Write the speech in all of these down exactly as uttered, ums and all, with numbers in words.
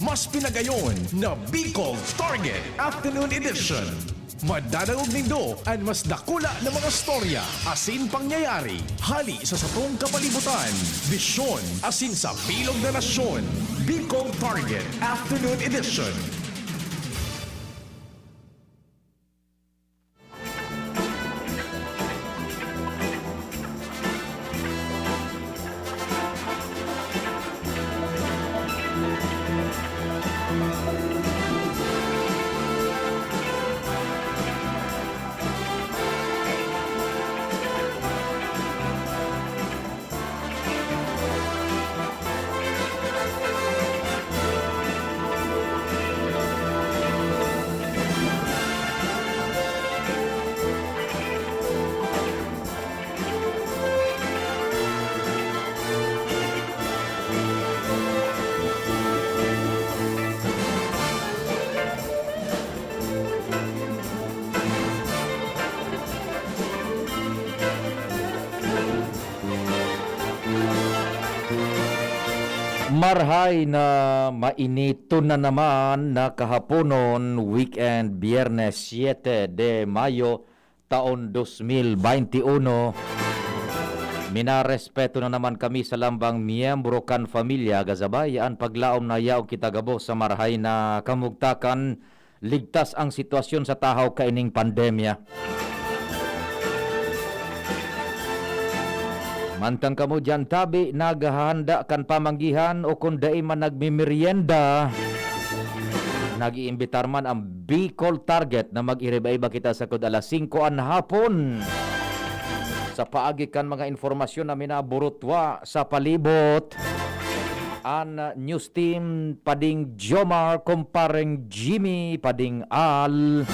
Mas pinagayon na Bicol Target Afternoon Edition. Madadangog nindo an mas dakula na mga storya asin pangyayari hali sa satong kapalibutan, bisyon asin sa bilog na nasyon. Bicol Target Afternoon Edition. Marhay na mainiton na naman na kahaponon, weekend, Biyernes siete de Mayo, taon dos mil baynte uno. Minarespeto na naman kami sa lambang miyembro kan pamilya, gabos an paglaom na yaon kita gabos sa marhay na kamugtakan, ligtas ang sitwasyon sa tahaw kaining pandemya. Mantang kamo diyan tabi, naghahanda kan pamanggihan o kun dai man nagmimerienda, nag-iimbitar man ang Bicol Target na mag-iriba-iba kita sagkod alas singko an hapon. Sa paagi kan mga impormasyon na minaburutwa sa palibot, an news team, Pading Jomar, Kumpareng Jimmy, Pading Al.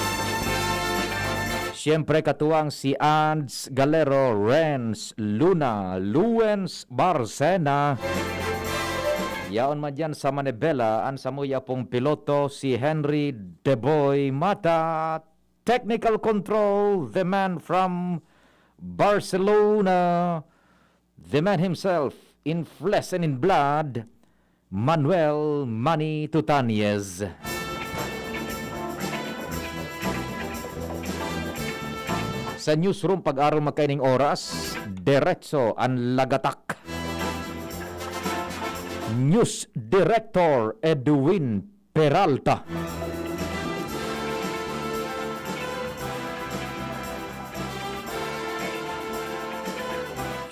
Siyempre, katuwang si Ans Galero, Renz Luna, Luens Barcena. Yaon man diyan sa Manibela, an samuya pong piloto, si Henry Deboy Mata. Technical control, the man from Barcelona, the man himself, in flesh and in blood, Manuel Manny Tutanyez. Sa newsroom, pag-aroma kaining oras, diretso an lagatak. News Director Edwin Peralta.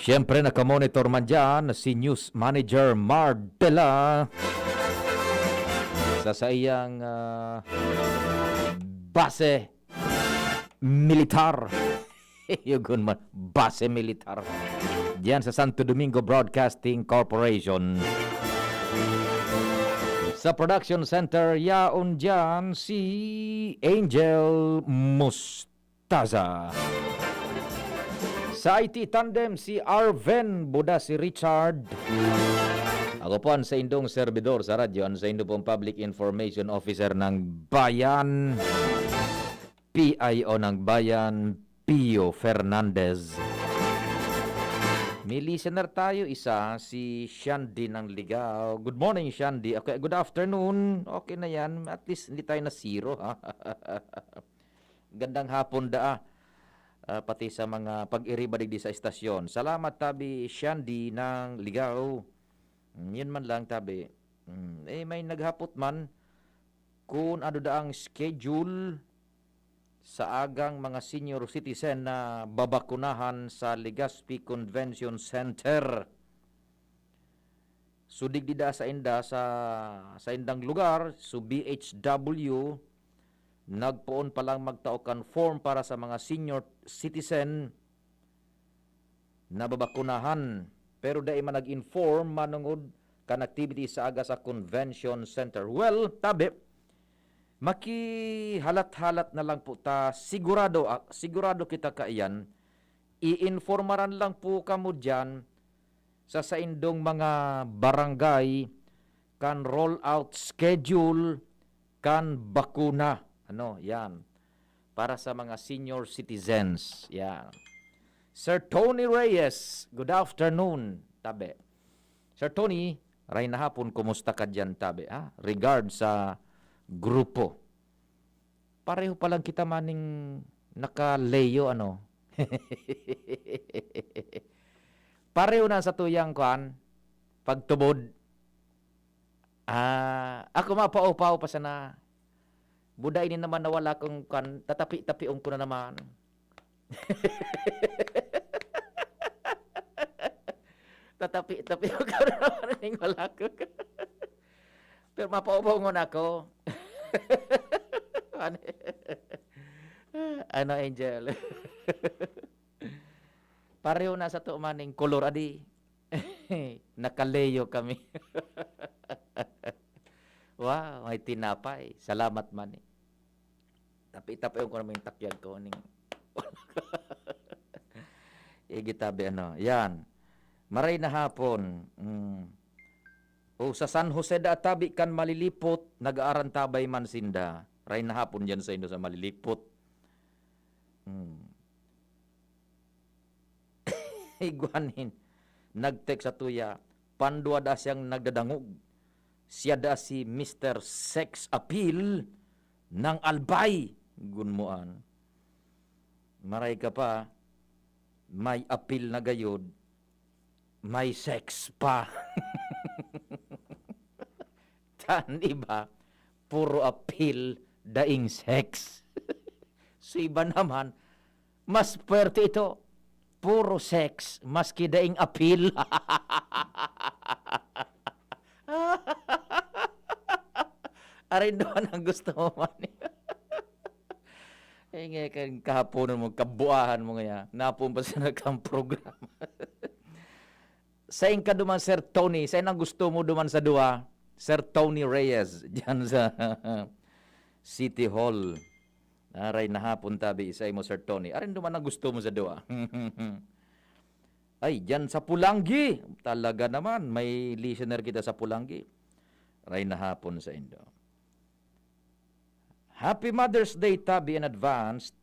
Siyempre, nakamonitor man diyan si News Manager Mardela sa saiyang, ah, base militar. Yugon man, base militar. Diyan sa Santo Domingo Broadcasting Corporation. Sa production center, yaon diyan si Angel Mustaza. Sa I T tandem, si Arven Buda, si Richard. Ako po an saindong servidor sa radyo, an saindo pong public information officer ng bayan. P I O ng bayan, Pio Fernandez. May listener tayo, isa, si Shandy ng Ligao. Good morning, Shandy. Okay, good afternoon. Okay na yan. At least, hindi tayo na zero, ha? Gandang hapon, daa. Ah, pati sa mga pag-iriba digdi sa estasyon. Salamat, tabi, Shandy ng Ligao. Mm, yun man lang, tabi. Mm, eh, may naghapot man kung ano daang schedule sa agang mga senior citizen na babakunahan sa Legazpi Convention Center. So, digdi daa sainda sa, saindang lugar, so B H W, nagpoon pa lang magtao kan form para sa mga senior citizen na babakunahan, pero dai man nag-inform manongod kan activity sa aga sa Convention Center. Well, tabi, makihalat-halat na lang po ta, sigurado, ah, sigurado kita kaiyan, iinformaran lang po kamo diyan sa saindong mga barangay kan rollout schedule kan bakuna. Ano, yan. Para sa mga senior citizens. Yan. Sir Tony Reyes, good afternoon, tabi. Sir Tony, Ray na hapon, kumusta ka diyan, tabi, ha? Regard sa grupo. Pareho pa lang kita maning naka-Leo, ano? Pareho na sa tuyang, kwan, pagtubod. Ah, ako mapaupaw pa sana. Buda ini naman na wala kong, kwan, tatapi-tapion ko na naman. Tatapi-tapion ko na naman ning wala ko. Pero mapaupaw ngon ako. Ano, ano, Angel? Pareho na sa to maning kolor, adi. Naka-Leo kami. Wow, may tinapay. Salamat man eh. Tapi-tapion ko naman yung takyag ko. Ning... Igitabi, ano. Yan. Maray na hapon. Mm. O, sa San Jose da tabi kan Malilipot, nag-aarantabay man sinda. Ray na hapon dyan sa indo sa Malilipot. Mm. Igwanin. Nag-text sa tuya, pandwa da siyang nagdadangog. Siya da si Mister Sex Appeal ng Albay. Gunmoan. Maray ka pa, may appeal na gayod, may sex pa. Tan iba, puro appeal, daing sex. Sa iba naman, mas puwerte ito. Puro sex, maski daing appeal. Arin naman ang gusto mo man. Eh, nga kan kahaponon mo, kabuahan mo nga, napon pa sa nakang programa. Sain ka duman, Sir Tony? Sain ang gusto mo duman sa duwa? Sir Tony Reyes, dyan sa City Hall. Aray na hapon tabi, isay mo, Sir Tony. Arin duman ang gusto mo sa duwa? Ay, dyan sa Pulanggi. Talaga naman, may listener kita sa Pulanggi. Aray na hapon sa indo. Happy Mother's Day, tabi, in advance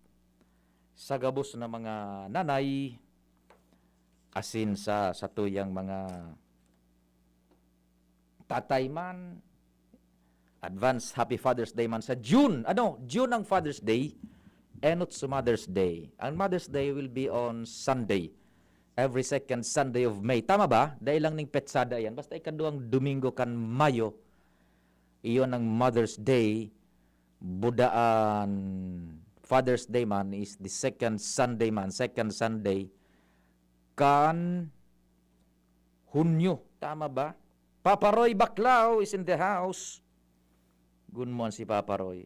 sa gabos na mga nanay, asin sa satuyang mga tatay man. Advance Happy Father's Day man sa June. Ano, June ang Father's Day, enot sa Mother's Day. Ang Mother's Day will be on Sunday. Every second Sunday of May. Tama ba? Dai lang ning petsada yan. Basta ikaduwang Domingo kan Mayo, iyon ang Mother's Day. Budaan Father's Day man is the second Sunday man, second Sunday kan Hunyo. Tama ba? Papa Roy Baclao is in the house. Gunman si Papa Roy.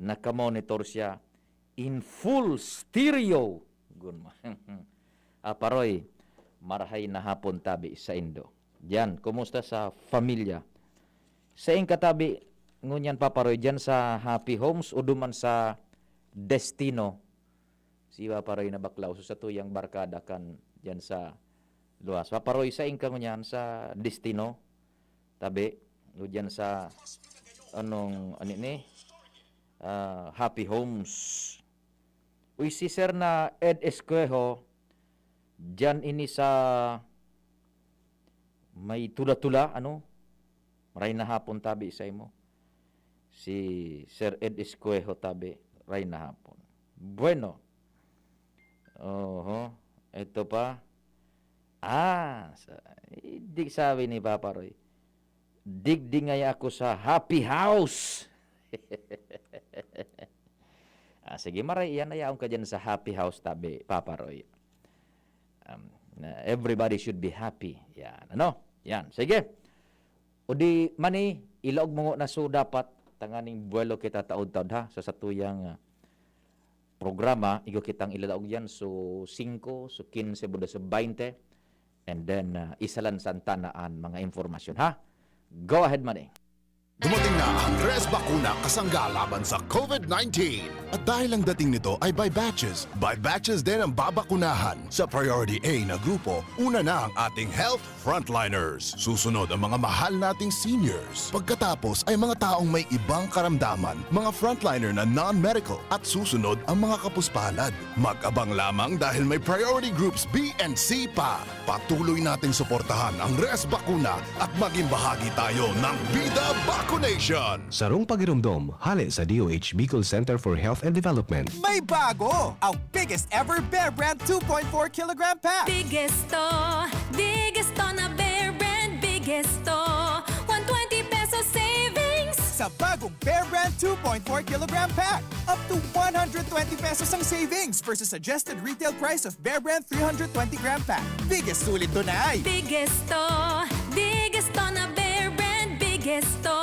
Nakamonitor siya in full stereo. Gunman. Papa Roy, marahay na hapon tabi sa indo. Diyan, kumusta sa pamilya? Sa katabi, ngunyan, Papa Roy, diyan sa Happy Homes o duman sa Destino? Si Papa Roy na Baclao, so sa tuyang barkada kan diyan sa luwas. Papa Roy, sa inka ngunyan sa Destino, tabi, o diyan sa, anong, ano ni? Ah, Happy Homes. Uy, si Sir na Ed Escuejo, diyan ini sa may tula-tula, ano? Maray na hapon tabi sa imo. Si Sir Ed Escuejo tabi, ray na hapon. Bueno. Oho. Ito pa. Ah, sa, eh, di sabi ni Papa Roy. Digdi ngaya ako sa Happy House. Ah, sige, maray, iyan, ayaon ka dyan sa Happy House tabi, Papa Roy. Um, na everybody should be happy. Yan, ano? Yan, sige. O di, mani, ilaog mo na so dapat, tanganing buwelo kita taod-taod, ha, sa satuyang, ah, programa, igo kitang ilalaog yan, so singko, so kinse, buda so baynte, and then, ah, isalan santana an mga impormasyon, ha? Go ahead, mani. Dumating na ang Res Bakuna kasangga laban sa COVID nineteen. At dahil ang dating nito ay by batches, by batches din ang babakunahan. Sa Priority A na grupo, una na ang ating health frontliners. Susunod ang mga mahal nating seniors. Pagkatapos ay mga taong may ibang karamdaman, mga frontliner na non-medical, at susunod ang mga kapuspalad. Mag-abang lamang dahil may priority groups B and C pa. Patuloy nating suportahan ang Res Bakuna at maging bahagi tayo ng Bida Vacunation! Sarong pagiromdom, hale sa D O H Bicol Center for Health and Development. May bago! Ang biggest ever Bear Brand two point four kilogram pack! Biggest to, biggest to na Bear Brand, biggest to. One twenty peso savings! Sa bagong Bear Brand two point four kilogram pack, up to one hundred twenty pesos ang savings versus suggested retail price of Bear Brand three hundred twenty gram pack. Biggest sulit to na ay! Biggest to, biggest to na Bear Brand, biggest to.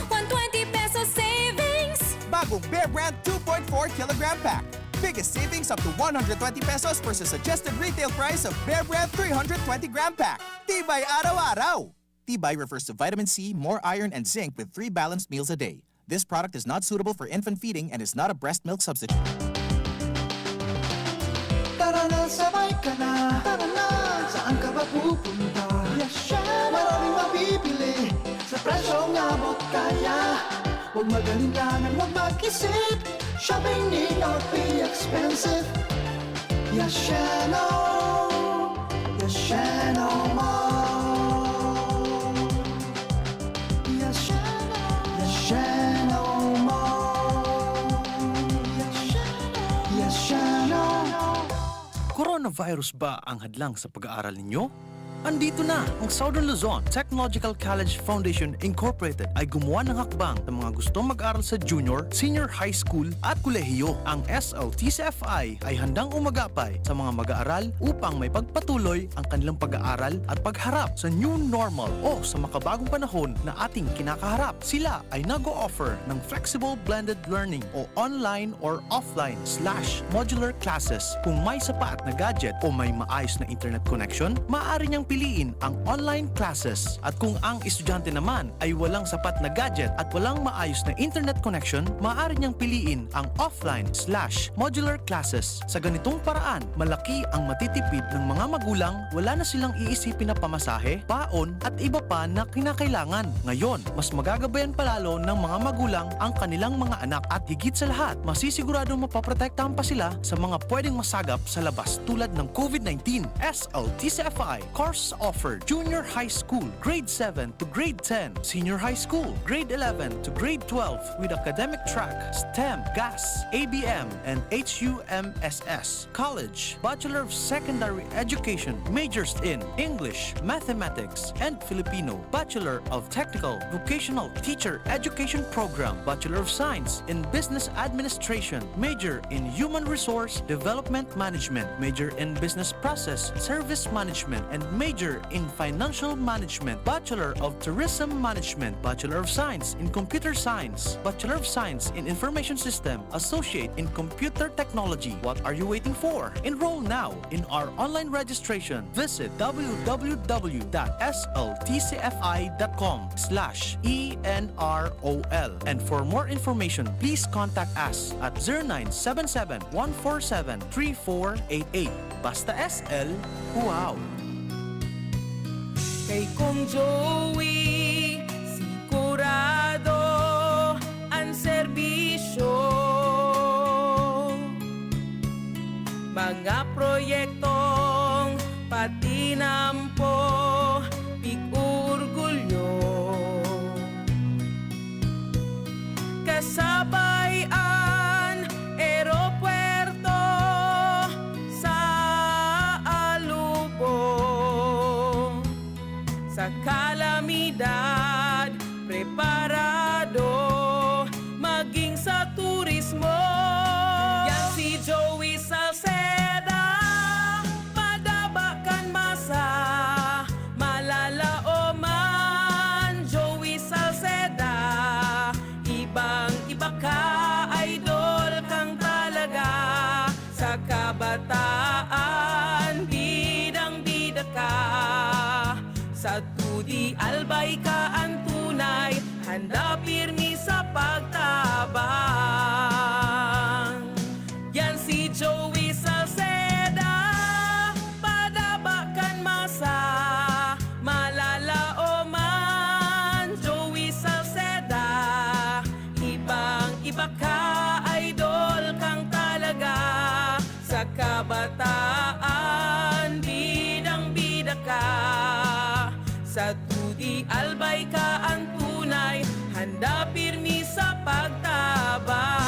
One twenty peso savings! Bagong Bear Brand two point four kilogram pack. Biggest savings up to one hundred twenty pesos versus suggested retail price of Bear Brand three hundred twenty gram pack. Tibay araw-araw! Tibay refers to vitamin C, more iron, and zinc with three balanced meals a day. This product is not suitable for infant feeding and is not a breast milk substitute. Tara na, sabay ka na. Tara na, saan ka ba pupunta? Yasha! Maraming mabibili sa presyong abot kaya. Huwag mag-alinlangan, huwag mag-isip. Shopping need not be expensive. Yashano! Yashano Mall! Yashano! Yashano Mall! Yashano! Coronavirus ba ang hadlang sa pag-aaral ninyo? Andito na! Ang Southern Luzon Technological College Foundation Incorporated ay gumawa ng hakbang sa mga gustong mag-aral sa junior, senior high school at kolehiyo. Ang S L T C F I ay handang umagapay sa mga mag-aaral upang maipagpatuloy ang kanilang pag-aaral at pagharap sa new normal o sa makabagong panahon na ating kinakaharap. Sila ay nag-o-offer ng flexible blended learning o online or offline slash modular classes. Kung may sapat na gadget o may maayos na internet connection, maaari niyang piliin ang online classes. At kung ang estudyante naman ay walang sapat na gadget at walang maayos na internet connection, maaari niyang piliin ang offline slash modular classes. Sa ganitong paraan, malaki ang matitipid ng mga magulang, wala na silang iisipin na pamasahe, baon, at iba pa na kinakailangan. Ngayon, mas magagabayan pa lalo ng mga magulang ang kanilang mga anak at higit sa lahat, masisiguradong mapoprotektahan pa sila sa mga pwedeng masagap sa labas tulad ng COVID nineteen. S L T C F I course offered: Junior High School, Grade seven to Grade ten, Senior High School, Grade eleven to Grade twelve, with academic track, STEM, GAS, A B M, and H U M S S. College, Bachelor of Secondary Education, majors in English, Mathematics, and Filipino, Bachelor of Technical Vocational Teacher Education Program, Bachelor of Science in Business Administration, major in Human Resource Development Management, major in Business Process Service Management, and major in Financial Management, Bachelor of Tourism Management, Bachelor of Science in Computer Science, Bachelor of Science in Information System, Associate in Computer Technology. What are you waiting for? Enroll now in our online registration. Visit w w w dot s l t c f i dot com slash e n r o l. And for more information, please contact us at zero nine seven seven, one four seven, three four eight eight. Basta S L, wow! Kay Kong Joey, sigurado an serbisyo. Mga proyektong patinampo, pig-orgulyo. Kasabay an eropuerto sa Alobo. Sa kalamidad, preparado maging sa turismo. Yan si Joey Salceda, madaba kan masa, malalaoman. Joey Salceda, ibang-iba ka, idol kang talaga. Sa kabataan, bidang-bida ka. Sa two D Albay ka an tunay, handa pirmi sa pagtabang. Yan si Joey Salceda, padaba kan masa, malalaoman. Joey Salceda, ibang-iba ka, idol kang talaga. Sa kabataan, bidang-bida ka. Sa two D Albay ka an tunay, handa pirmi sa pagtabang.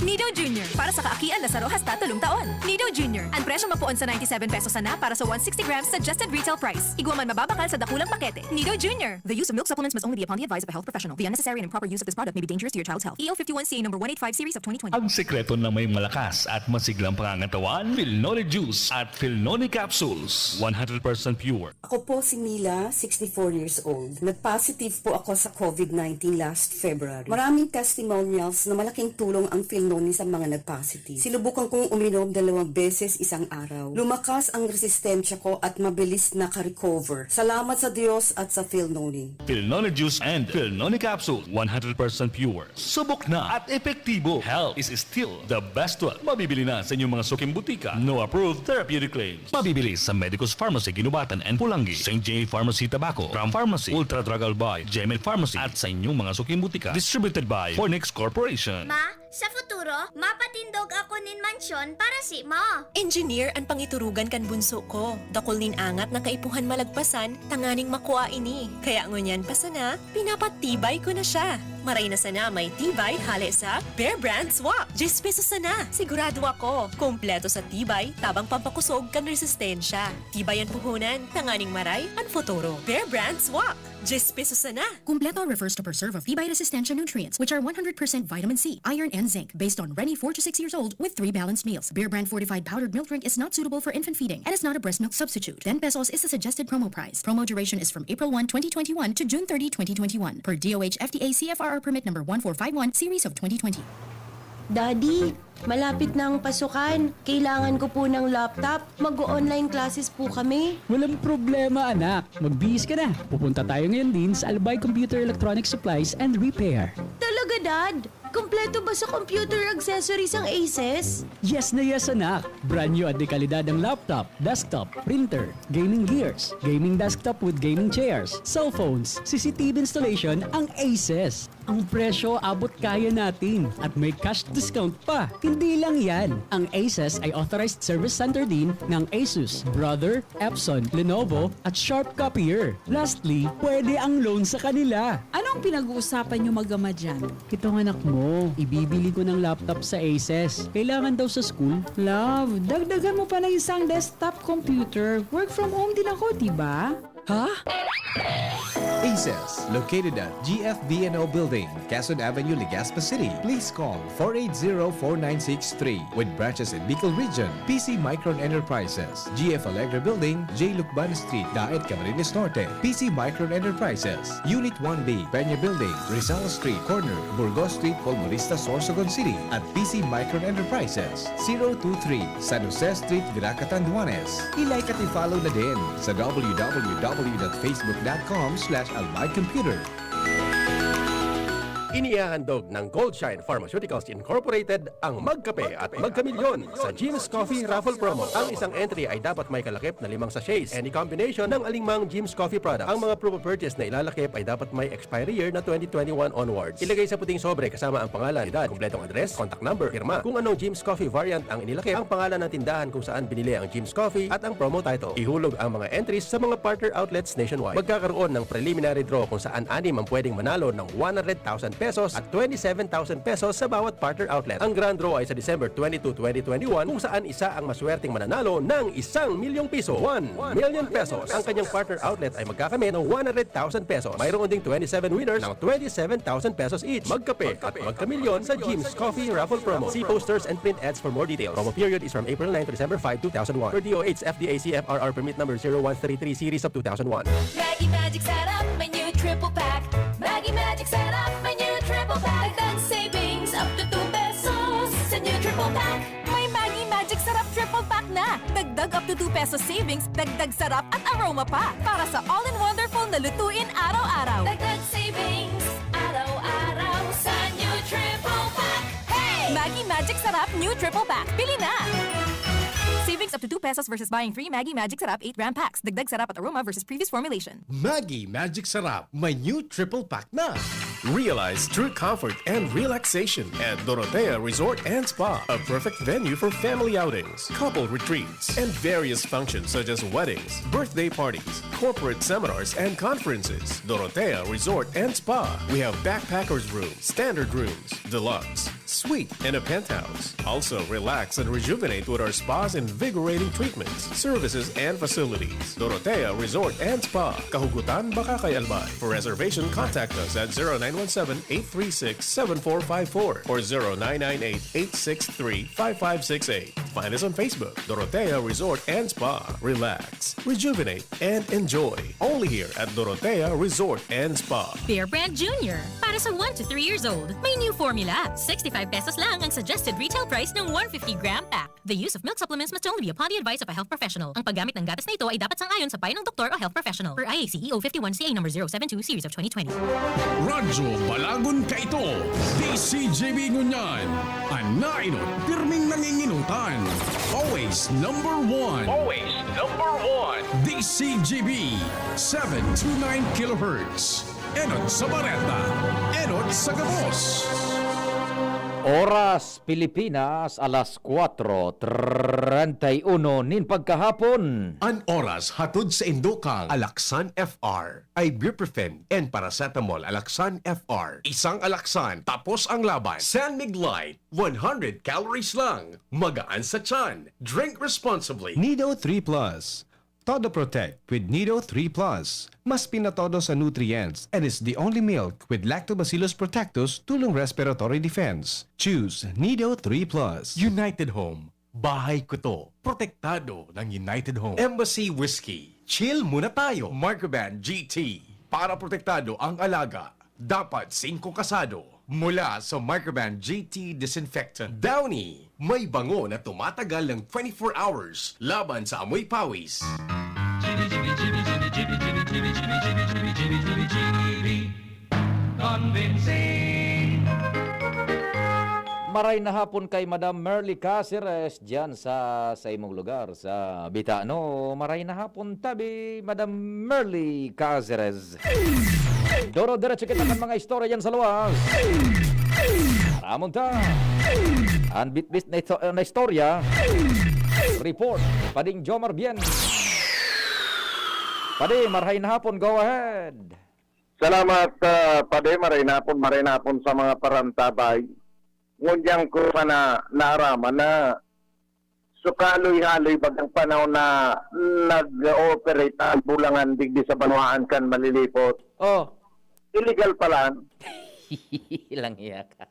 Nido Junior, para sa kaakian na saro hasta tolong taon. Nido Junior, an presyo mapoon sa ninety-seven pesos sana para sa one sixty grams suggested retail price. Igwa man mababakal sa dakulang pakete. Nido Junior. The use of milk supplements must only be upon the advice of a health professional. The unnecessary and improper use of this product may be dangerous to your child's health. E O fifty-one C A number one eight five series of twenty twenty. Ang sekreto ng may malakas at masiglang pangangatawan, Filnoni Juice at Filnoni Capsules, one hundred percent pure. Ako po si Mila, sixty-four years old. Nag-positive po ako sa covid nineteen last February. Maraming testimonials na malaking tulong ang Filnoni sa mga nag-positive. Sinubukan kong uminom dalawang beses isang araw. Lumakas ang resistensya ko at mabilis naka-recover. Salamat sa Diyos at sa Filnoni. Filnoni Juice and Filnoni Capsule, one hundred percent pure. Subok na at epektibo. Health is still the best wealth. Mabibili na sa inyong mga suking butika. No approved therapeutic claims. Mabibili sa Medicus Pharmacy, Guinobatan and Polangui, Saint J Pharmacy, Tabaco, Ram Pharmacy, Ultra Drug Albay, Gemed Pharmacy, at sa inyong mga suking butika. Distributed by Fornix Corporation. Ma, sa futuro, mapatindog ako nin mansyon para si mo. Engineer an pangiturugan kan bunso ko. Dakul nin angat na kaipuhan malagpasan tanganing makua ini. Kaya ngunyan pa sana, pinapatibay ko na siya. Maray na sana may tibay hale sa Bear Brand Swak. Diyes pesos sana. Sigurado ako, kompleto sa tibay, tabang pampakosog kan resistensya. Tibay an puhunan, tanganing maray an futuro. Bear Brand Swak. Diyes pesos sana. Kumpleto refers to preserve of tibay resistensya nutrients, which are one hundred percent vitamin C, iron, and zinc, based on Reni four to six years old with three balanced meals. Bear Brand fortified powdered milk drink is not suitable for infant feeding and is not a breast milk substitute. Ten pesos is the suggested promo price. Promo duration is from April one, twenty twenty-one to June thirty, twenty twenty-one, per D O H F D A C F R R permit number one four five one, series of twenty twenty. Daddy, malapit na ang pasukan. Kailangan ko po ng laptop. Mag-o-online classes po kami. Walang problema, anak. Magbihis ka na. Pupunta tayo ngayon din sa Albay Computer Electronic Supplies and Repair. Talaga, Dad? Kompleto ba sa computer accessories ang Aces? Yes na yes, anak. Brand new at de kalidad ang laptop, desktop, printer, gaming gears, gaming desktop with gaming chairs, cellphones, C C T V installation ang Aces. Ang presyo abot kaya natin at may cash discount pa. Hindi lang yan, ang Aces ay authorized service center din ng Asus, Brother, Epson, Lenovo at Sharp Copier. Lastly, pwede ang loan sa kanila. Anong pinag-uusapan niyo mag-ama dyan? Itong anak mo, ibibili ko ng laptop sa Aces. Kailangan daw sa school. Love, dagdagan mo pa ng isang desktop computer. Work from home din ako, di ba? Ha? Aces, located at G F V N O Building, Quezon Avenue, Legazpi City. Please call four eight zero, four nine six three. With branches in Bicol Region, P C Micron Enterprises, G F Alegre Building, J Lucban Street, Daet, Camarines Norte, P C Micron Enterprises, Unit one B, Peña Building, Rizal Street, corner Burgos Street, Polmonista, Sorsogon City, at P C Micron Enterprises, zero two three, San Jose Street, Virac, Catanduanes. I-like at i-follow na din sa w w w dot facebook dot com slash albay computer. Inihahandog ng Goldshine Pharmaceuticals Incorporated ang Magkape at Magkamilyon sa Jim's Coffee Raffle Promo. Ang isang entry ay dapat may kalakip na limang sachets, any combination ng alingmang Jim's Coffee products. Ang mga promo purchase na ilalakip ay dapat may expiry year na twenty twenty-one onwards. Ilagay sa puting sobre kasama ang pangalan, edad, kumpletong address, contact number, pirma. Kung anong Jim's Coffee variant ang inilakip, ang pangalan ng tindahan kung saan binili ang Jim's Coffee, at ang promo title. Ihulog ang mga entries sa mga partner outlets nationwide. Magkakaroon ng preliminary draw kung saan anim ang pwedeng manalo ng one hundred thousand pesos at twenty-seven thousand pesos sa bawat partner outlet. Ang grand draw ay sa December twenty-two, twenty twenty-one, kung saan isa ang maswerteng mananalo ng isang milyong piso, one million pesos. Ang kanyang partner outlet ay magkakamit ng one hundred thousand pesos. Mayroon ding twenty-seven winners ng twenty-seven thousand pesos each. Magkape at magkamilyon sa Jim's Coffee Raffle Promo. See posters and print ads for more details. Promo period is from April nine to December five, two thousand one. Per D O H F D A C F R R permit number zero one three three series of two thousand one. Maggi Magic Sarap, may new triple pack. Maggi Magic Sarap, may new triple pack. Dagdag savings up to two pesos sa new triple pack. May Maggi Magic Sarap Triple Pack na! Dagdag up to two pesos savings, dagdag sarap at aroma pa para sa all-in-wonderful na lutuin araw-araw. Dagdag savings, araw-araw sa new Triple Pack. Hey! Maggi Magic Sarap New Triple Pack. Bili na! Savings up to two pesos versus buying three Maggi Magic Sarap eight gram packs. Dagdag sarap at aroma versus previous formulation. Maggi Magic Sarap, may new triple pack na. Realize true comfort and relaxation at Dorotea Resort and Spa, a perfect venue for family outings, couple retreats, and various functions such as weddings, birthday parties, corporate seminars, and conferences. Dorotea Resort and Spa. We have backpackers room, standard rooms, deluxe, suite, and a penthouse. Also, relax and rejuvenate with our spa's invigorating treatments, services, and facilities. Dorotea Resort and Spa, Kahugutan, Bacacay, Albay. For reservation, contact us at zero nine one seven, eight three six, seven four five four or zero nine nine eight, eight six three, five five six eight. Find us on Facebook, Dorotea Resort and Spa. Relax, rejuvenate, and enjoy. Only here at Dorotea Resort and Spa. Bear Brand Junior. Para sa one to three years old, may new formula. Sixty-five pesos lang ang suggested retail price ng one fifty gram pack. The use of milk supplements must only be upon the advice of a health professional. Ang paggamit ng gatas na ito ay dapat sang-ayon sa payo ng doktor o health professional. Per I A C E O fifty-one C A number zero seven two series of twenty twenty. Radyo Balagon Kaito, D C G B ngunyan. An nainot, pirming nanginginutan. Always number one. Always number one. D C G B, seven two nine kilohertz. Enot sa bareta, enot sa gabos. Oras Pilipinas, alas kuwatro treinta y uno nin pagkahapon. An oras hatod saindo kan Alaxan F R, ibuprofen and paracetamol. Alaxan F R, isang Alaxan, tapos ang laban. San Mig Light, one hundred calories lang, magaan sa tiyan. Drink responsibly. Nido three plus. Todo Protect with Nido three plus. Mas pinatodo sa nutrients and is the only milk with Lactobacillus protectus tulong respiratory defense. Choose Nido three plus. United Home. Bahay ko to. Protektado ng United Home. Embassy Whiskey. Chill muna tayo. Microban G T. Para protektado ang alaga, dapat singko kasado. Mula sa Microban G T Disinfectant. Downy. May bango na tumatagal ng twenty-four hours laban sa amoy pawis. Convincing. Maray na hapon kay Madam Merly Caceres diyan sa, sa imong lugar, sa Bitano. Maray na hapon tabi, Madam Merly Caceres. Doro, diretso kita kan mga istorya diyan sa luwas. Ramon ta. An bitbit na, isto- na istorya. Report, Pading Jomar Bien. Padi, maray na hapon, go ahead. Salamat, ah, Padi. Maray na hapon, maray na hapon sa mga parantabay. Ngunyan ko sana naaraman na sukaloy-haloy bagang panahon na nag-ooperate ang bulangan digdi sa banwaan kan Malilipot. Oh. Illegal pala. Ilang iya ka.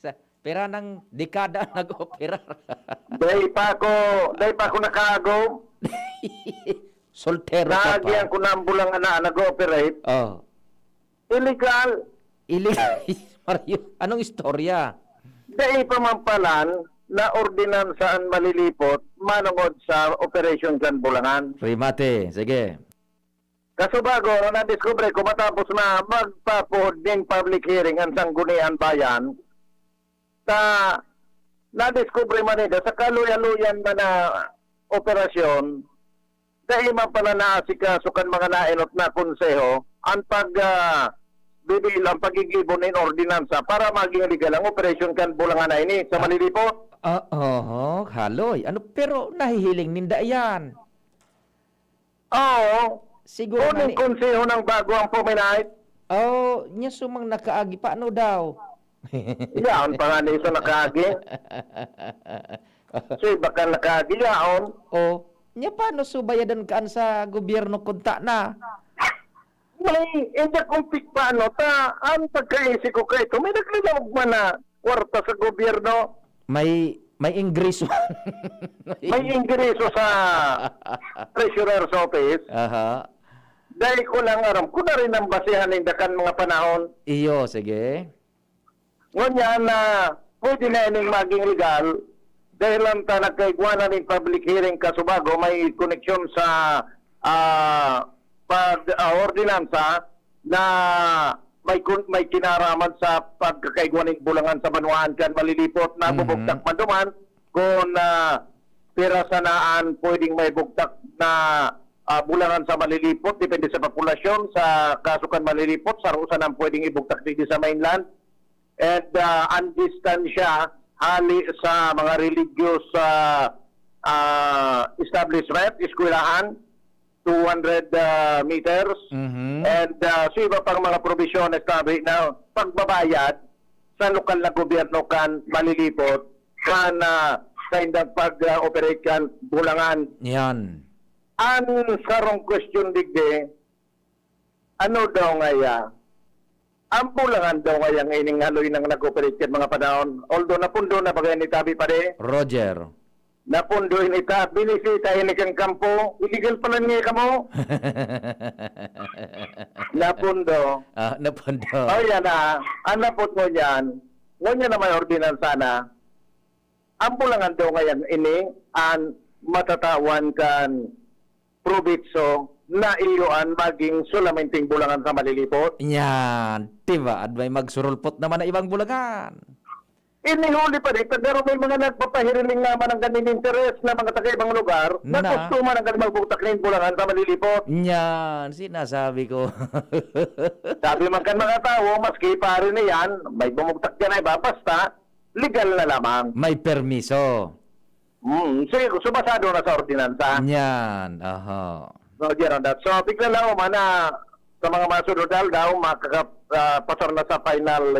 Sa pira nang dekada nag-operar. Dai pa ako, dai pa ako nakaagom. Soltero ka pa. Naagihan ko na ang bulangan na nag-ooperate. Oh. Illegal. Illegal. Mario, anong istorya? Dai pa man palan na ordinansa an Malilipot manongod sa operasyon kan bulangan. Remate. Sige. Kasubago, nadiskubre ko matapos na magpapuhod nin public hearing ang Sangguniang Bayan, ta nadiskubre man ninda sa kaluya-luyan man na operasyon, dai man pala naasikaso kan mga naenot na konseho ang pag, ah, bibil, ang paggigibo nin ordinansa para maging legal ang operasyon kan bulangan na ini sa Ah. Malilipot. Ah, oho, haloy. Ano, pero nahihiling ninda iyan? Oo. Siguro Kuning nga ni konseho ng bago ang puminahit. Oh, nya sumang nakaagi pa, ano daw? Yaon pa nga ni isa nakaagi. Si baka nakaagi, yaon. Oh, nya paano subayadan kaan sa gobyerno kunta na? May, hindi kung pigpaano ta, ang pagkaisip ko kaito, may naglalawag man na kwarta sa gobyerno. May, may ingreso. May ingreso sa treasurer's office. Aha. Dahil ko lang aram, ko na rin ang basihan ninda kan mga panahon. Iyo, sige. Ngunyan na pwede na ining maging legal, Dahil lang ta nagkaigwanan nin public hearing kasubago, may koneksyon sa, ah, pag, ah, ordinansa na may kun-, may kinaraman sa pagkakaigwa nin bulangan sa banwaan kan Malilipot na Mhm. bubugtak man duman kun, ah, pira sana an pwedeng may bugtak na, ah, bulangan sa Malilipot, depende sa populasyon. Sa kaso kan Malilipot, saro sana an pwedeng ibugtak digdi sa mainland. And, ah, an distansya hali sa mga religious, ah, ah, establishment, eskwelahan, two hundred, ah, meters. Mhm. And, ah, sa iba pang mga probisyones, sabi na pagbabayad sa lokal na gobyerno kan Malilipot kan, ah, saindang pag, ah, operate kan bulangan. Yan. An sarong question digdi, ano daw ngaya? Ang bulangan daw ngayang ining haloy nang nag-operate kan mga panahon. Although napundo na bagay ni Tabi, pare. Roger. Napundo ini ta, binisita ini kan kampo. Illegal pala niya kamo. Napundo. Ah, napundo. Oh, yan na. Ang napot mo niyan, ngunyan na may ordinansa na. Ang bulangan daw ngayon ini, ang matatawan kan probitso na iyo an maging sulamenteng bulangan sa Malilipot. Yan. Diba? At may magsurulpot naman na ibang bulangan. Inihuli pa rin, pero may mga nagpapahiriling naman ang ganing interes na mga taga-ibang lugar na Na? gusto man ang ganing magbutak na yung bulangan sa Malilipot. Yan. Sinasabi ko. Sabi man kan mga tao, maski pare na yan, may bumugtak dyan ay ba? Basta, legal na lamang. May permiso. Hmm, sige, so basado na sa ordinansa. Yan. Aha. So, diyan ang dat-, so, bigla lang man na sa mga masunod na aldaw, makaka-, ah, pasar na sa final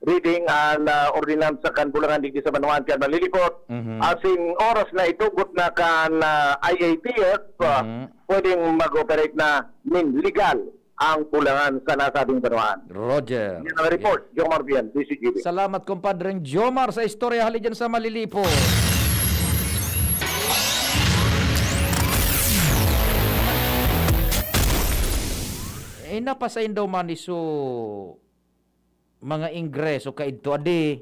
reading ang, ah, ordinansa kan bulangan digdi sa banwaan kan Malilipot. Mhm. Asing oras na itugot na kan, ah, I A T F, ah, Mhm. pwedeng mag-operate na nin legal ang bulangan sa nasabing banwaan. Roger. Yan ang report, Jomar Bien, D C G B. Salamat, Compadreng Jomar, sa istorya hali dyan sa Malilipot. Eh, napasaindo man iso mga ingreso kaidto, adi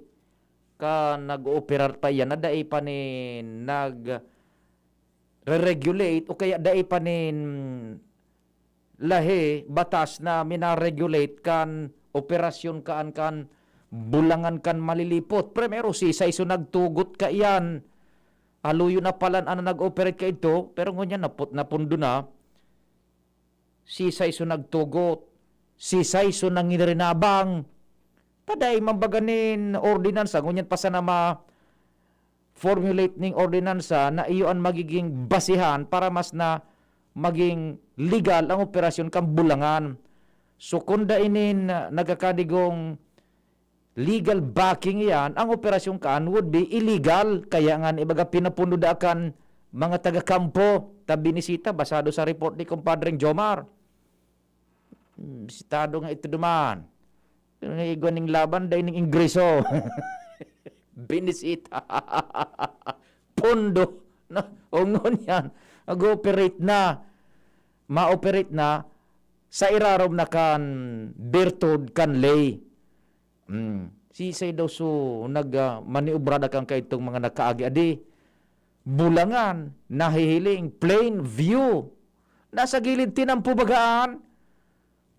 ka nag-ooperar pa iyan na dai pa nin nagre-regulate o kaya dai pa nin lahi, batas na mina-regulate kan operasyon kaan kan bulangan kan Malilipot. Primero, si Saiso nagtugot kaiyan. Aluyo na palan an nag-operate kaidto, pero ngunyan naput-, napundo na. Si Saiso nagtugot, si Saiso nangirinabang. Ta dai man baga nin ordinansa, ngunyan pa sana ma-formulate ning ordinansa na iyo an magiging basehan para mas na maging legal ang operasyon kan bulangan. So, kun dai nin, ah, nagkakadigong legal backing iyan, ang operasyon kaan would be illegal. Kaya nga, ibaga, pinapundo da kan mga taga-kampo, ta binisita, basado sa report ni Compadreng Jomar. Hmm, bisitado nga ito duman. Pero nga igwa ning laban, dai ning ingreso. Binisita. Pondo. Na, o ngunyan, nag-ooperate na. Ma-operate na sa irarom na kan birtud kan ley. Hmm. Sisay daw so nag, ah, maniobra na kan kaitong mga nakaagi adi? Bulangan, nahihiling, plain view. Nasa gilid tinampo bagaan.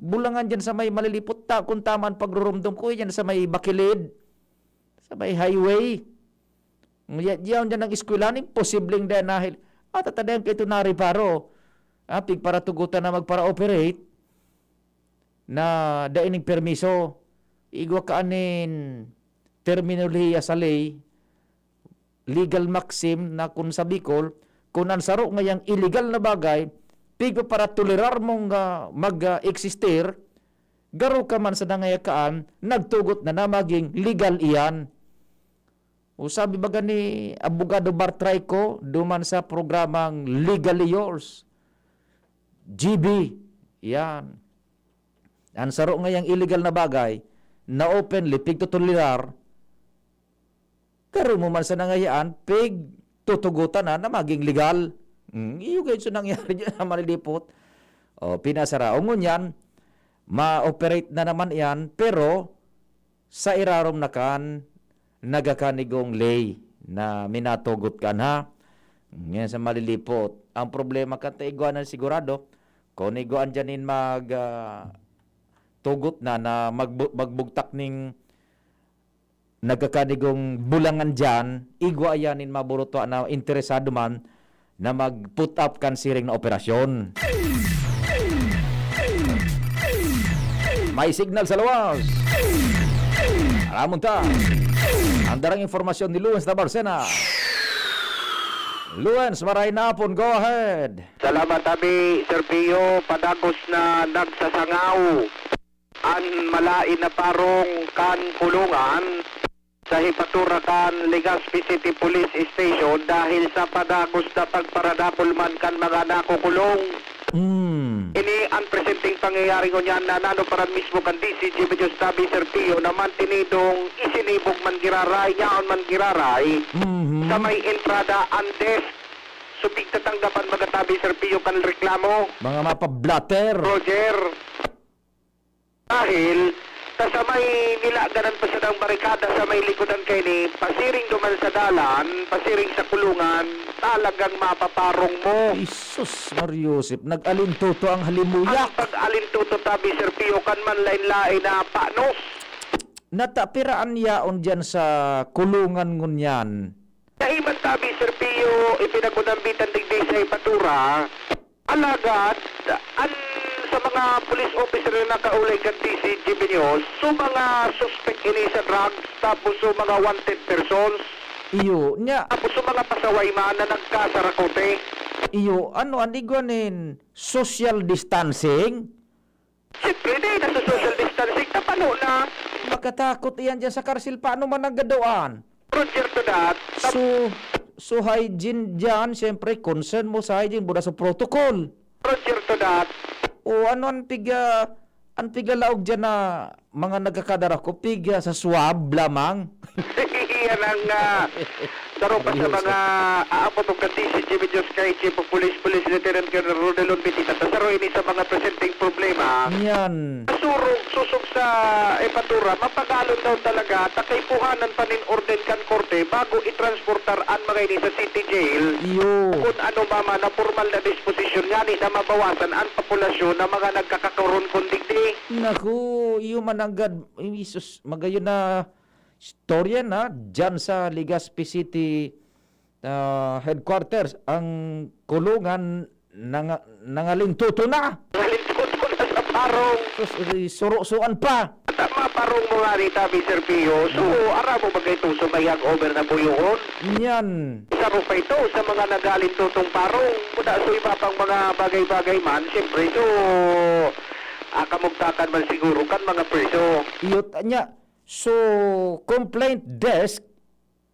Bulangan dyan sa may Malilipot ta, kung tama ang pagrurumdom ko, dyan sa may Bakilid, sa may highway. Ya-, yaon dyan ang eskwelahan, imposibleng dahil nahil-, at tatadayan ka ito nariparo. Ah, pigparatugutan na magpara-operate na dai ning permiso. Igwa ka anin terminolohiya sa ley, legal maxim na kun sa Bicol, kun an saro ngayang illegal na bagay, pigpaparatolerar mong, ah, mag, ah, eksistir, garo ka man sa nangayakaan, nagtugot na na maging legal iyan. O sabi baga ni Abogado Bartrayco, duman sa programang Legally Yours, G B, yan. An saro ngayang illegal na bagay, na openly pigtotolerar, garo mo man sa nangayaan, pigtutugotan na, na maging legal. Hmm, iyo gayud so nangyari dyan sa Malilipot. O, pinasara. O ngunyan, ma-operate na naman yan, pero sa irarom na kan nagakanigong ley. na minatugot kan, ha? Ngayon sa malilipot. Ang problema kan ta igwa na sigurado, kung igwa andyan in mag, ah, tugot na, na magbu-, magbugtak ning nagkakanigong bulangan diyan, igwa yan nin maburutwa na interesado man na mag-put up kan siring na operasyon. May signal sa luwas. Aramon ta. Ang darang impormasyon ni Luens Tabarcena. Luens, maray na hapon. Go ahead. Salamat, Abi. Sir Pio, padagos na nagsasangaw an malain na parong kan kulungan sa Hipatura kan Legazpi City Police Station dahil sa padagos na pagparadakol man kan mga nakukulong. Mm. Ini ang presenteng pangyayari ngunyan na nano paran mismo kan D C G Videos Tabi, Sir Pio, na mantinidong isinibog man giraray, yaon man giraray, Mhm. sa may entrada ang desk. So, pigtatanggapan magatabi, Sir Pio, kan reklamo. Mga mapa-blotter. Roger. Dahil ta sa may nilaganan pa sadang barikada sa may likodan kaini, pasiring duman sa dalan, pasiring sa kulungan, talagang mapaparong mo. Jesus, Mario Joseph, nag-alintuto ang Ang halimuyak. Pag-alintuto tabi, Sir Pio, kan manlain-lain na panos. Natapiraan yaon diyan sa kulungan ngunyan. Dai man tabi, Sir Pio, ipinag-unambitan digdi sa Hipatura. Alagad, an sa mga police officer na nakaulay kan D C G News, so mga suspect ini sa drugs, tapos so mga wanted persons, Iyo, nya, tapos so mga pasaway man na nagkasarakote. Iyo, ano, an igwa nin social distancing? Siyempre, di na sa social distancing, tapano na? Makatakot iyan diyan sa karsil. Paano man ang gadoan? Roger to that. Tap- So, so hygiene diyan, siyempre, concern mo sa hygiene, buda sa protocol. Roger to that. O ano ang piga-, ang pigalaog diyan na mga nagkakadara ko, piga sa swab lamang? Yan ang, ah, saro pa sa Seryoso. Mga aabot og kan D C G Videos kay Chief of Police, Police Lieutenant Colonel Rodelon Bitita. Ta saro ini sa mga presenteng problema. Yan. Surog, susog sa Hipatura, mapagalon daw talaga, ta kaipuhanan pa nin orden kan korte bago itransportar an mga ini sa city jail. Iyo. Kun ano man na pormal na disposisyon ngani na mabawasan an populasyon na mga nagkakakaron kun digdi. Naku, iyo man anggad, ay, sus, magayon na istorya na diyan sa Legazpi City, ah, headquarters, ang kulungan nanga-, nangalintuto na. Nangalintuto na sa parong. Sus, eh, surusuan pa. Tama, parong mo nga ni tabi, Sir Pio. So, Mm. Ara mo ba kayo itong sumayag over na po yun? Yan. Isa po pa ito sa mga nagalintutong parong. Muna sa iba pang mga bagay-bagay man, siyempre, so, ah, kamugtakan man siguro kan mga preso. Iyo, ta-, nya. So, complaint desk,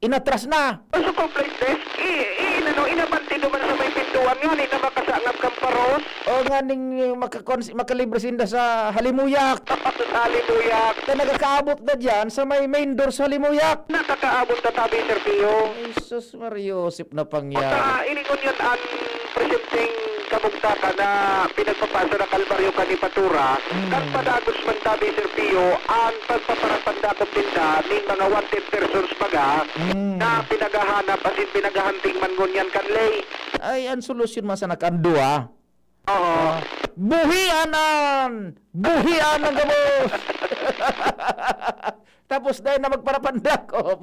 inatras na. Sa complaint desk, i-, i-, inano, inabante naman sa may pintuan nga, ni na makasangap kang paros. O nga ning, eh, makakons-, makalibre sinda sa halimuyak. Sa halimuyak. Na nagkakaabot na dyan sa may main door sa halimuyak. Nakakaabot na tabi, Sir Pio. Jesus Mario, sip na pangyan. Sa iningon yun, ang presenting kamugtakan na pinagpapasa na kalbaryo kan Hipatura, Mm. kan padagos man tabi, Sir Pio, ang pagpaparapandakop tinda ning mga wanted persons baga Mm. na pinaghahanap asin pinaghahunting man ngunyan kan ley. Ay, ang solusyon man sana kan duwa. Oo. Ah, buhian an! Buhian ang gabos! Tapos dahil na magparapandakop.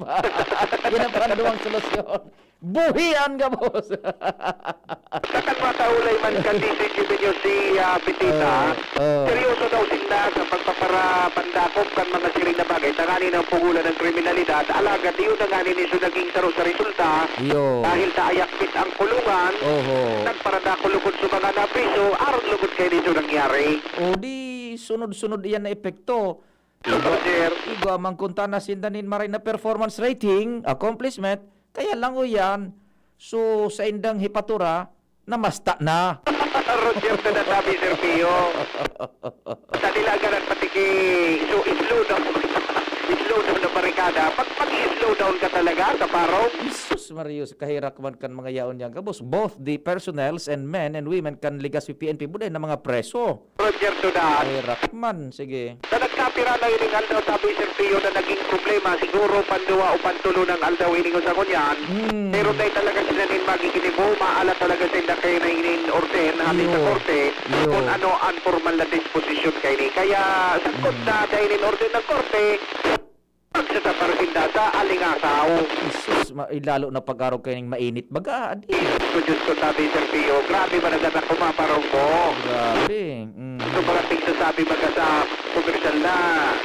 Yan ang panduwang solusyon. Buhian gabos! Sa kan mataulay man kan D C G Video si, ah, Bitita, Oo, oo. seryoso daw sinda sa pagpaparapandakop kan mga siring na bagay. Tanganing pugulan ang kriminalidad, alagad iyon na nga nin iso naging saro sa resulta. Iyo. Dahil ta ayakpit ang kulungan, Oho. nagparadakol lugod sa mga napriso, aron lugod kaini iso nangyari. O di, sunod-sunod iyan na epekto. Igwa, Sir. igwa man kunta na sinda nin maray na performance rating, accomplishment, kaya lang o yan, so, sa indang Hipatura, namasta na. Roger na nasabi, Sir Pio. Sa nila ganun, pati ki-, so, slow down. Slow down na barikada. Pag, pag-slow down ka talaga, kaparong. Jesus, Marius, kaherak man kan mga yaon niya. Gabos, both the personnels and men and women kan Legazpi P N P, buday na mga preso. Roger Duda. Kaherak man, sige. Sa nagkapira na ining aldaw, sabi Sir Pio, na naging problema, siguro panduwa o pantulo ng aldaw ining usa ngunyan. Hmm. Pero tayo talaga sila nin magiginibo, maala talaga sa inda kayo na inin order na hali sa Iyo. korte Iyo. kung ano ang formal na disposisyon kaini. Kaya, sangkot Hmm. na dahil in order ng korte, Pagsasapar sinda sa alingasaw. Jesus, ma-, eh, lalo na pag-arog kaining mainit baga, adi. Ko, Diyos ko, sabi, Sir Pio, grabe man ang anak ko, maparong mo. Grabe, mm. So, mga tigsasabi baga sa komersyal na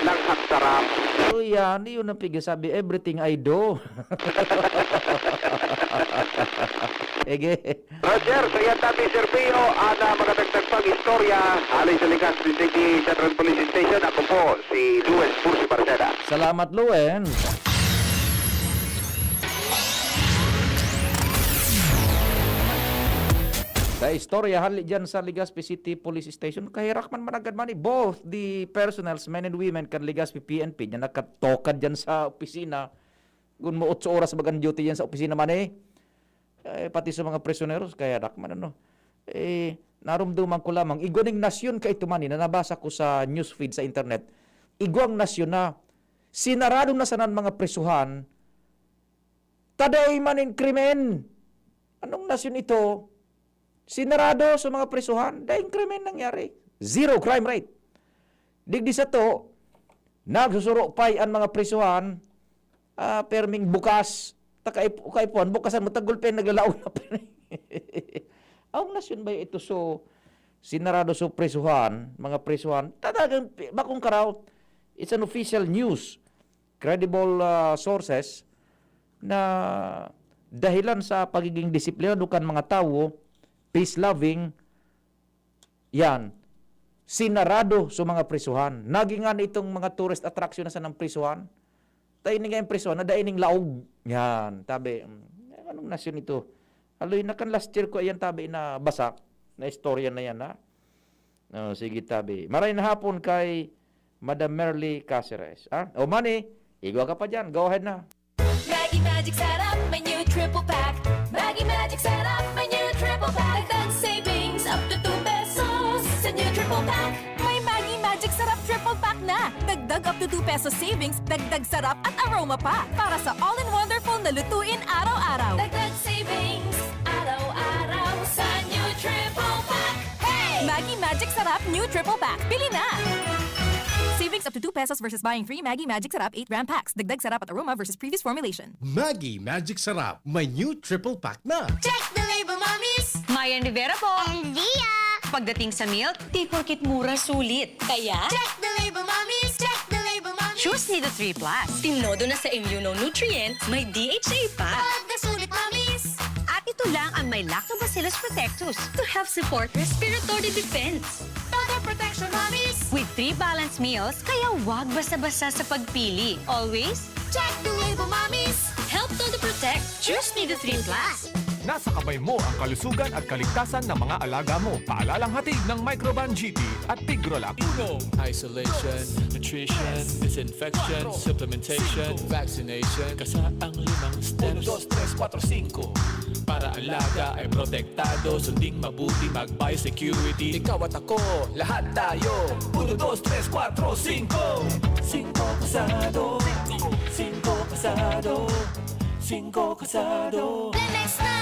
langhap sarap. So, yan, yun ang pigasabi, everything I do. Ege. Roger, sa yan tabi, Sir Pio, ana mga dagdag pang istorya, hali sa Legazpi City Central Police Station, ako po, si Luis Bursi Barceda. Salamat, Luis. Sa istorya, hali dyan sa Legazpi City Police Station, kaherak man managad man ni both the personnels, men and women, kan Legazpi P N P, dyan nakatokad dyan sa opisina. Kun mo otso oras bagan duty yan sa opisina man eh. Eh, pati sa mga prisoneros, kaherak man ano. Eh, narumduman ko lamang, igwa ning nasyon ka ito man eh, na nabasa ko sa newsfeed sa internet. Igwang nasyon na sinarado na sanan mga prisuhan, taday man in krimen. Anong nasyon ito? Sinarado sa mga prisuhan, daing krimen nangyari. Zero crime rate. Digdi sa to, nagsusurupay ang mga prisuhan, ah, perming bukas, ta kaip-, kaipuhan, bukasan mo, tagulpen, naglalaon na pa. Ang nasyon ba ito? So, sinarado sa prisuhan, mga prisuhan, talagang pi-, bakong karaw, it's an official news, credible, ah, sources, na dahilan sa pagiging disiplinado kan mga tawo, peace-loving, yan, sinarado sa mga prisuhan. Naging nga itong mga tourist attraction na sa ng prisuhan. Tayo nga yung prisuhan, na daining laog. Yan, tabi, mm, anong nasyon ito? Aloy, na kan last year ko, ayan, tabi, na basa, na istorya na yan, ha? Oh, sige, tabi. Maray na hapon kay Madam Merly Caceres. Ah, o Manny, igwa ka pa dyan. Go ahead na. Maggi Magic Sarap, may new triple pack. Maggi Magic Sarap, may new triple pack. Dagdag savings up to two pesos sa new triple pack. May Maggi Magic Sarap triple pack na. Dagdag up to two pesos savings, dagdag sarap at aroma pa. Para sa all-in-wonderful na lutuin araw-araw. Dagdag savings, araw-araw sa new triple pack. Hey! Maggi Magic Sarap new triple pack. Bili na! Savings up to two pesos versus buying three Maggi Magic Sarap eight gram packs. Dagdag sarap at aroma versus previous formulation. Maggi Magic Sarap, may new triple pack na. Check the label, mommies! Mayan Rivera po. And Lia! Pagdating sa milk, di porket mura, sulit. Kaya? Check the label, mommies! Check the label, mommies! Choose Nido three plus. Tinodo na sa immunonutrients, may D H A pa. Pagkasulit, mommies! At ito lang ang may Lactobacillus protectus to help support respiratory defense. Todo protection, mommies! With three balanced meals, kaya wag basta-basta sa pagpili. Always, check the label, mommies! Help todo protect. Choose Nido three plus. Nasa kamay mo ang kalusugan at kaligtasan ng mga alaga mo. Paalalang hatid ng Microban G T at Pigrolac. Unong isolation, nutrition, disinfection, supplementation, vaccination. Kasa ang limang steps. Uno, dos, tres, kuwatro, singko. Para alaga ay protektado, sunding mabuti, mag-biosecurity. Ikaw at ako, lahat tayo. Uno, dos, tres, kuwatro, singko. Singko kasado. Singko kasado. Singko kasado. Plemex na!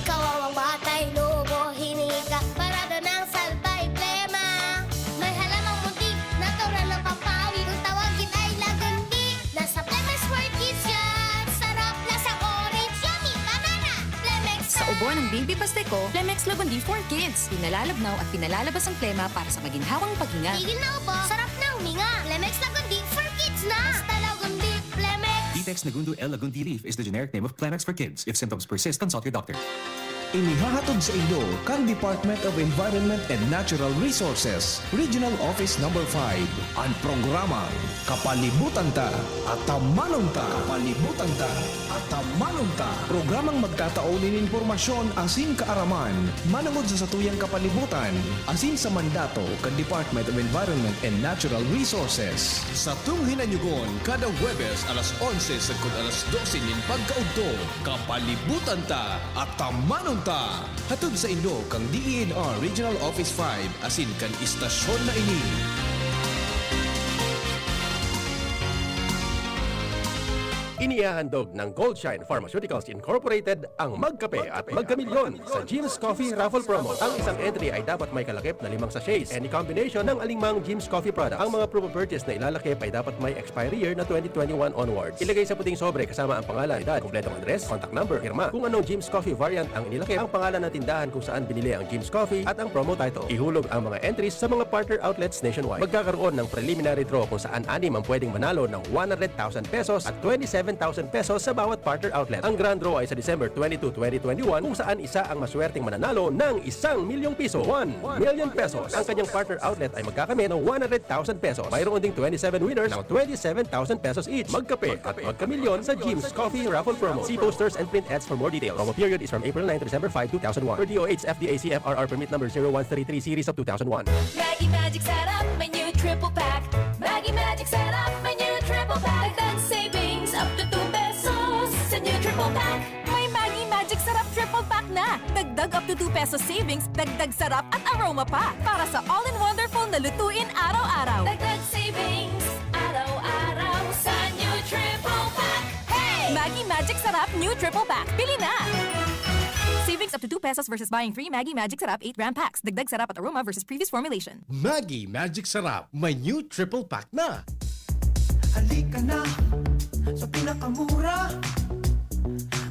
Kawawang batay, lobo, hinika, parada ng salbay, plema. May halamang muntik, natural ng pampawi. Kung tawagin ay lagundi, nasa Plemex for Kids yan. Sarap, lasang orange, yummy, banana. Plemex Sa na! Ubo ng Baby Pasteco, Plemex Lagundi for Kids. Pinalalabnaw at pinalalabas ang plema para sa maginhawang paghinga. Tigil na ubo, sarap na huminga. Plemex Lagundi for Kids na! Basta Lagundi, Plemex! Ditex Nagundo L Lagundi leaf is the generic name of Plemex for Kids. If symptoms persist, consult your doctor. Inihahatod saindo kan Department of Environment and Natural Resources, Regional Office Number five, an programang Kapalibutan Ta, Atamanon Ta. Kapalibutan Ta, Atamanon Ta. Programang magtatao nin impormasyon asin kaaraman manongod sa satuyang kapalibutan asin sa mandato kan Department of Environment and Natural Resources. Satong hinanyugon kada Huwebes alas onse sagkod alas dose nin pagkaudto. Kapalibutan Ta, Atamanon Ta! Hatod saindo kan D E N R Regional Office five asin kan istasyon na ini. Inihahandog ng Goldshine Pharmaceuticals Incorporated ang Magkape at Magkamilyon sa Jim's Coffee Raffle Promo. Ang isang entry ay dapat may kalakip na limang sachets, any combination ng alinmang Jim's Coffee product. Ang mga proof of purchase na ilalakip ay dapat may expiry year na twenty twenty-one onwards. Ilagay sa puting sobre kasama ang pangalan, edad, kompletong address, contact number, pirma. Kung anong Jim's Coffee variant ang inilakip, ang pangalan ng tindahan kung saan binili ang Jim's Coffee at ang promo title. Ihulog ang mga entries sa mga partner outlets nationwide. Magkakaroon ng preliminary draw kung saan anim ang pwedeng manalo ng one hundred thousand pesos at twenty-seven thousand pesos sa bawat partner outlet. Ang grand draw ay sa December twenty-two, twenty twenty-one, kung saan isa ang maswerteng mananalo ng isang milyong piso, one million pesos. Ang kanyang partner outlet ay magkakamit ng one hundred thousand pesos. Mayroon ding twenty-seven winners ng twenty-seven thousand pesos each. Magkape at magkamilyon sa Jim's Coffee Raffle Promo. See posters and print ads for more details. Promo period is from April nine to December five, two thousand one. Per D O H F D A C F R R permit number zero one three three series of two thousand one. Maggi Magic Sarap, may new triple pack. Maggi Magic Sarap, may new triple pack. Dagdag savings up to two pesos sa new triple pack. May Maggi Magic Sarap triple pack na. Dagdag up to two pesos savings, dagdag sarap at aroma pa. Para sa all-in-one wonderful na lutuin araw-araw. Dagdag savings, araw-araw sa new triple pack. Hey! Maggi Magic Sarap New Triple Pack. Bili na! Savings up to two pesos versus buying three Maggi Magic Sarap eight gram packs. Dagdag sarap at aroma versus previous formulation. Maggi Magic Sarap, may new triple pack na. Halika na sa pinakamura.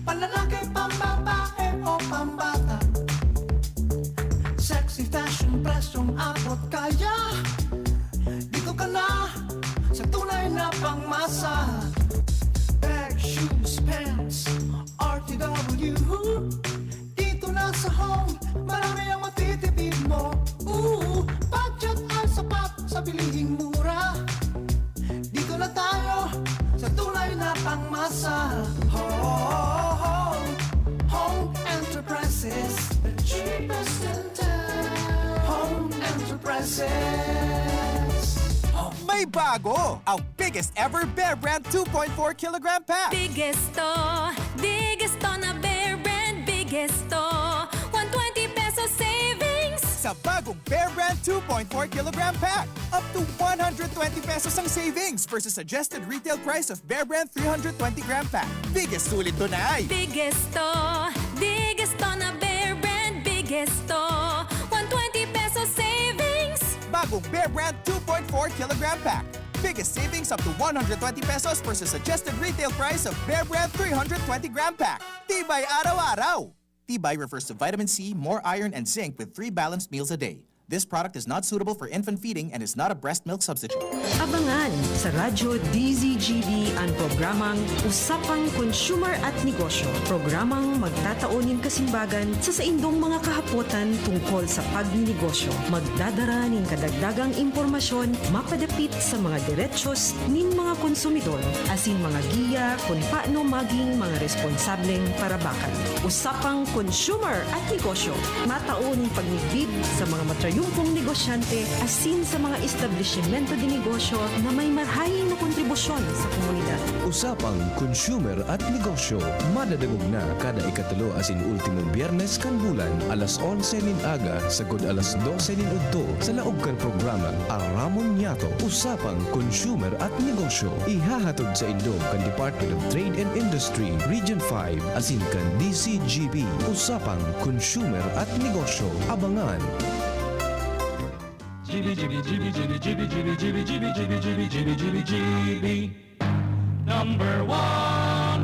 Panlalaki, pambabae o pambata. Sexy fashion, presyong abot kaya. Dito ka na sa tunay na pangmasa. Bag, shoes, pants, R T W. Dito na sa Home, marami ang matitipid mo. Ooh, budget ay sapat sa bilihing mura. Dito na tayo sa tunay na pangmasa. Home, Home Enterprises, the cheapest in town. Home Enterprises. Home. May bago! Ang biggest ever Bear Brand two point four kilogram pack. Biggest to, biggest to na Bear Brand, biggest to. One twenty pesos savings. Sa bagong Bear Brand two point four kilogram pack, up to one hundred twenty pesos ang savings versus suggested retail price of Bear Brand three hundred twenty gram pack. Biggest sulit to na ay. Biggest to, biggest to na Bear Brand, biggest to. One twenty pesos savings. Bagong Bear Brand two point four kilogram pack. Biggest savings up to one hundred twenty pesos versus suggested retail price of Bear Brand three hundred twenty gram pack. Tibay araw-araw! Tibay refers to vitamin C, more iron, and zinc with three balanced meals a day. This product is not suitable for infant feeding and is not a breast milk substitute. Abangan sa Radyo D Z G B an programang Usapang Consumer at Negosyo. Programang magtatao nin kasimbagan sa saindong mga kahapotan tungkol sa pagninegosyo. Magdadara nin kadagdagang impormasyon mapadapit sa mga derechos nin mga konsumidor asin mga giya kun paano maging mga responsableng parabakan. Usapang Consumer at Negosyo. Matao nin pagmidbid sa mga matrayumpong negosyante asin sa mga establisimento de negosyo na may marhay na kontribusyon sa komunidad. Usapang Consumer at Negosyo, madadangog na kada ikatulo asin ultimong Biyernes kan bulan, alas onse nin aga sagkod alas dose nin udto, sa laog kan programang Aramon Niyato, Usapang Consumer at Negosyo. Ihahatod saindo kan Department of Trade and Industry, Region five, asin kan D Z G B. Usapang Consumer at Negosyo. Abangan! G B, G B, G B, G B, G B, G B, G B, G B, G B, G B, G B, G B, G B, G B. Number one.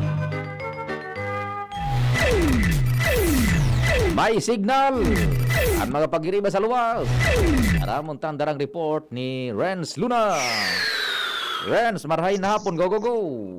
May signal! Ang mga pagiriba sa luwas. Aramon tang darang report ni Renz Luna. Renz, marahay na hapon. Go, go, go.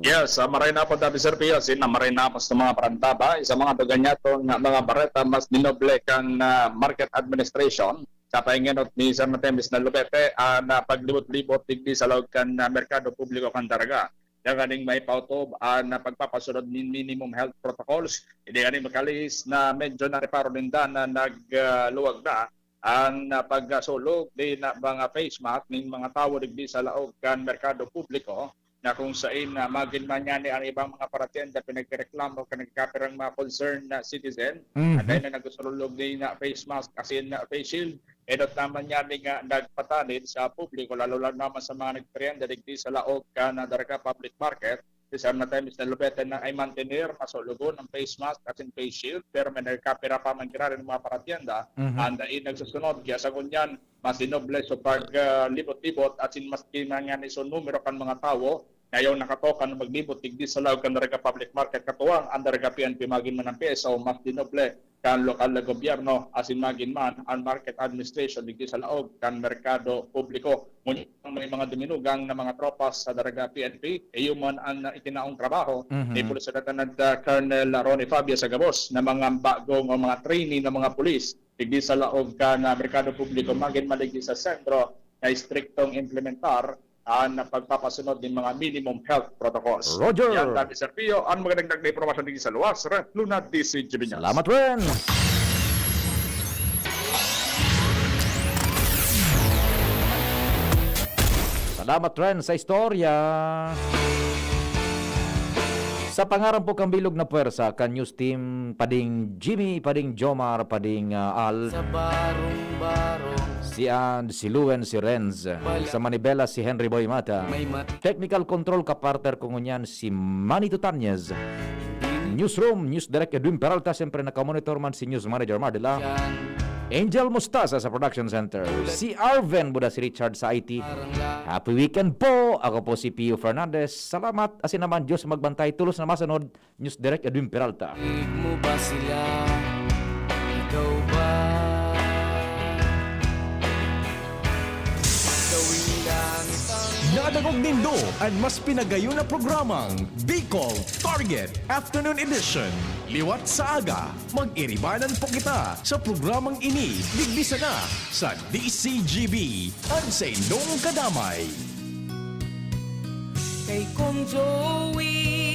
Yes, ah, marahay na hapon, Daddy Sergio. Sin, ah, marahay na hapon sa mga parandaba. Sa mga duganyaton nga mga bareta, mas dinoble kan, ah, Market Administration sa paingenot ni Sir Matemis na Lubete, ah, na paglibot-libot digdi sa laog kan, ah, merkado publiko kan Daraga. Danganing maipautob an, ah, pagpapasunod nin minimum health protocols. Hindi gani makalihis na medyo nareparo ninda na nagluwag na an, ah, pagsulog nin, ah, mga face mask nin mga tawo digdi sa laog kan merkado publiko, na kung sain, ah, magin man yani an ibang mga paratienda, pinagreklamo kan nagkapirang mga concerned na citizen, Mhm. na dahil na nagsusulog nin, ah, face mask asin, ah, face shield. Enot naman yani nga nagpatanid sa publiko, lalo lang naman sa mga nagmerienda digdi sa laog kan, ah, Daraga Public Market, si Sir Matemis na Lubete na ay mantener, masulugon ang face mask asin face shield, pero may nagkapira pa man giraray mga paratienda, Mhm. ang dai nagsusunod. Kaya sa ngunyan, mas dinoble so pag, ah, libot-libot asin mas kinangan iso numero kan mga tawo na ayaw nakatokan na maglibot digdi sa laog kan Daraga Public Market, katuwang ang Daraga P N P magin man ang P S O, mas dinoble kan lokal na gobyerno asin magin man ang market administration digdi sa laog kan merkado publiko. Ngunyan may mga duminugang na mga tropas sa Daraga P N P, iyo man ang itinaong trabaho Mhm. ni Police Lieutenant, ah, Colonel Ronnie Fabio sa gabos na mga bagong o mga training na mga pulis digdi sa laog kan, ah, merkado publiko magin man digdi sa sentro na istriktong implementar an pagpapasunod nin mga minimum health protocols. Roger. Yan, Daddy Sergio, ang magandang na impormasyon digdi sa luwas, Ren Luna, D C G B News. Salamat, Ren. Salamat, Ren, sa istorya. Sa pangaran po kan bilog na pwersa, kan news team, pading Jimmy, pading Jomar, pading, ah, Al. Sa barong-barong. Si Ad, si Luen, si Renz. Sa manibela, si Henry Boy Mata. May mat- Technical control, kapartner ko ngunyan, si Manny Tutanyes. Newsroom, News Direct Edwin Peralta, siyempre nakamonitor man si News Manager Mar de la. Angel Mustasa sa Production Center. Si Arven Buda, si Richard sa I T. Happy weekend po! Ako po si Pio Fernandez. Salamat. Asin naman, Diyos magbantay. Tulos na masunod, News Direct Edwin Peralta. Mo ba sila? Ikaw ba? Gawin lang itang Nadangog nindo an mas pinagayon na programang Bicol Target Afternoon Edition. Liwat sa aga, mag-iribanan po kita sa programang ini, digdi sana sa D C G B, an saindong kadamay. Kay Kong Joey.